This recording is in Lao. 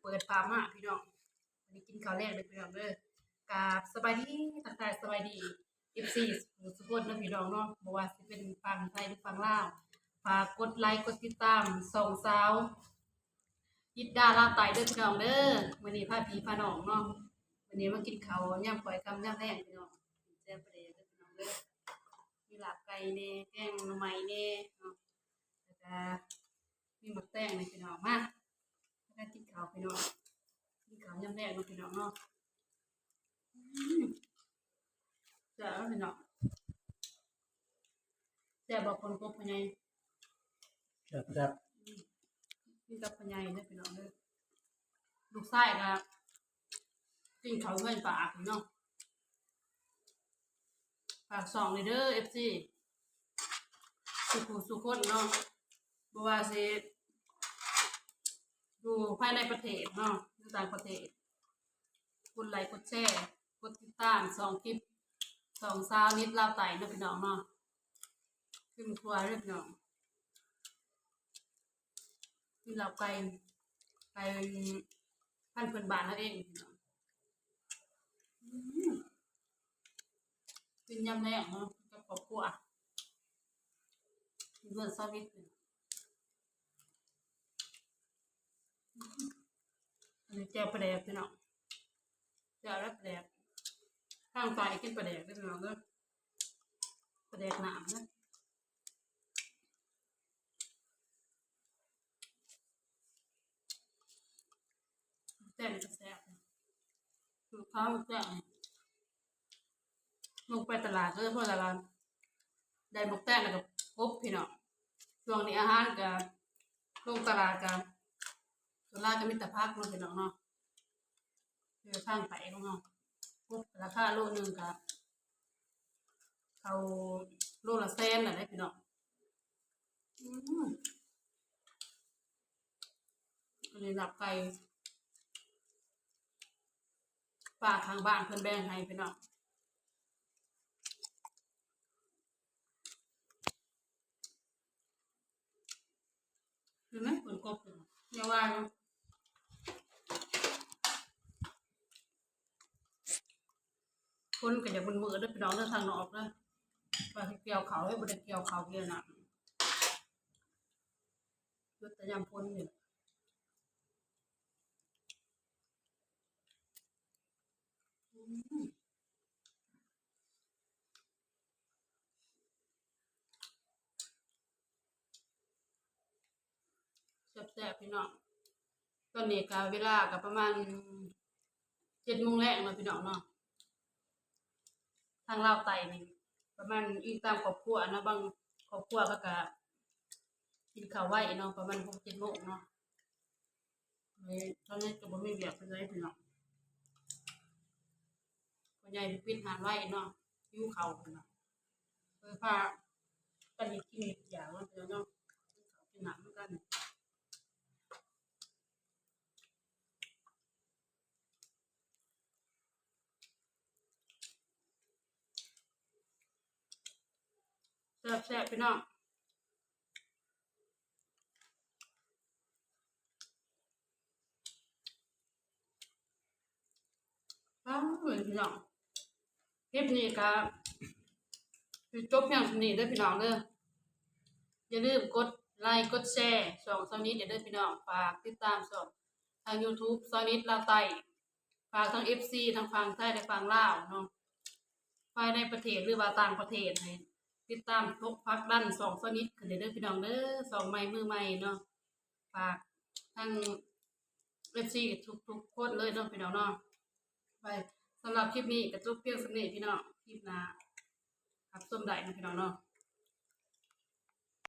ເປີດພາບມາພີ່ນ້ອງ ໄດ້ກິນເຂົ້າແລງເດີພີ່ນ້ອງເດີ. ກາບສະບາຍດີ ທັກທາຍສະບາຍດີ ເອັຟຊີ ທຸກຄົນເນາະພີ່ນ້ອງເນາະ ບໍ່ວ່າຊິເປັນຝັ່ງໄທຫຼືຝັ່ງລາວ ຝາກກົດໄລກົດຕິດຕາມຊ່ອງສາວ ຈິດດາລາວໃຕ້ເດີພີ່ນ້ອງເດີ. ມື້ນີ້ພາພີ່ພານ້ອງເນາະ ມື້ນີ້ມາກິນເຂົ້າຍາມຂ້ອຍຄ່ຳຍາມແລງພີ່ນ້ອງ ແຈ່ວປາແດກເດີພີ່ນ້ອງເດີ. ມີລາບໄກ່ແດ່ ແກງໜໍ່ໄມ້ແດ່ເນາະ ແລ້ວກະມີໝາກແຕງແດ່ພີ່ນ້ອງ. ມາ ມາກິນເຂົ້າພີ່ນ້ອງ ກິນເຂົ້າຍາມແລງເນາະພີ່ນ້ອງເນາະ. ອືມ ແຊບເນາະພີ່ນ້ອງ ແຊບບໍ່ຄົນກົບພໍ່ໃຫຍ່? ແຊບໆ ອືມ ກິນກັບພໍ່ໃຫຍ່ເດີພີ່ນ້ອງເດີ. ລູກຊາຍກະກິນເຂົ້າເຮືອນປາກເນາະ ຝາກຊ່ອງນີ້ເດີ ເອັຟຊີ ສູ່ຜູ້ສູ່ຄົນເນາະ ບໍ່ວ່າຊິຢູ່ພາຍໃນປະເທດເນາະ ຫຼືຕ່າງປະເທດ ກົດໄລກົດແຊ ກົດຕິດຕາມຊ່ອງຄລິບ ຊ່ອງສາວນິດລາວໃຕ້ເນາະພີ່ນ້ອງເນາະ. ຂຶ້ນຄົວເດີພີ່ນ້ອງ ກິນລາບໄກ່ ໄກ່ພັນພື້ນບ້ານເຮົາເອງ. ອືມ ກິນຍາມແລງເນາະ ກັບຄອບຄົວ ເຮືອນສາວນິດ. ອັນນີ້ແຈ່ວປາແດກພີ່ນ້ອງ ແຈ່ວແລ້ວປາແດກ ທາງໃຕ້ກິນປາແດກເດີພີ່ນ້ອງເດີ ປາແດກນ້ຳເດີ. ແຕງກະແຊບ ຄືເຂົາແຕງ ລົງໄປຕະຫຼາດເລີຍ ເພາະວ່າໄດ້ໝາກແຕງແລ້ວກະກົບພີ່ນ້ອງ. ຊ່ວງນີ້ອາຫານກະ ລົງຕະຫຼາດກະ ສ່ວນຫຼາຍກະມີແຕ່ຜັກເນາະພີ່ນ້ອງເນາະ. ເອີ ທາງໄປຂອງເຮົາ ກົບລາຄາໂລໜຶ່ງກະເຂົ້າໂລລະແສນແລ້ວເດ້ພີ່ນ້ອງ. ອືມ ອັນນີ້ລາບໄກ່ ປ້າຂ້າງບ້ານເພິ່ນແບ່ງໃຫ້ພີ່ນ້ອງ. ເຫັນໄໝ ຄົນກົບ ຢ່າວ່າເນາະ ຄົນກະຢາກມືດໆເດີພີ່ນ້ອງເດີ ທາງນອກເດີ ວ່າຊິກ່ຽວເຂົ້າ ເຮັດບໍ່ໄດ້ກ່ຽວເຂົ້າກ່ຽວນາ ເບິດແຕ່ຍາມຝົນນີ້ແຫຼະ. ອືມ ແຊບໆ ພີ່ນ້ອງ. ຕອນນີ້ກະເວລາກະປະມານເຈັດໂມງແລງເນາະພີ່ນ້ອງເນາະ. ທາງລາວໃຕ້ນີ້ປະມານ ອີງຕາມຄອບຄົວເນາະ ບາງຄອບຄົວເຂົາກະກິນເຂົ້າໄວເນາະ ປະມານຫົກເຈັດໂມງເນາະ. ເອີ ຕອນນີ້ກະບໍ່ມີວຽກປານໃດພີ່ນ້ອງ ພໍ່ໃຫຍ່ປິດຮ້ານໄວເນາະ ຫິວເຂົ້າເພິ່ນວ່າ ເອີ ພາກັນເຮັດກິນເຮັດຢາກເນາະ ພີ່ນ້ອງເນາະ ກິນເຂົ້າກິນນ້ຳນຳກັນ. ແຊບໆ ພີ່ນ້ອງ ອ້າວ ເອີຍ ພີ່ນ້ອງ ຄລິບນີ້ກະຊິຈົບພຽງສ່ຳນີ້ເດີພີ່ນ້ອງເດີ. ຢ່າລືມກົດໄລກົດແຊຊ່ອງສາວນິດເດີພີ່ນ້ອງ ຝາກຕິດຕາມຊ່ອງທາງຢູທູບສາວນິດລາວໃຕ້ ຝາກທັງເອັຟຊີທັງຝັ່ງໄທແລະຝັ່ງລາວເນາະ ພາຍໃນປະເທດ ຫຼືວ່າຕ່າງປະເທດ ໃຫ້ຕິດຕາມ ຜົກຜັກດັນຊ່ອງສາວນິດຂຶ້ນເດີພີ່ນ້ອງເດີ ຊ່ອງໃໝ່ມືໃໝ່ເນາະ. ຝາກທັງເອັຟຊີທຸກໆຄົນເລີຍເນາະພີ່ນ້ອງເນາະ. ໄປ ສຳລັບຄລິບນີ້ກະຈົບພຽງສ່ຳນີ້ພີ່ນ້ອງ ຄລິບໜ້າຮັບຊົມໄດ້ເນາະພີ່ນ້ອງເນາະ.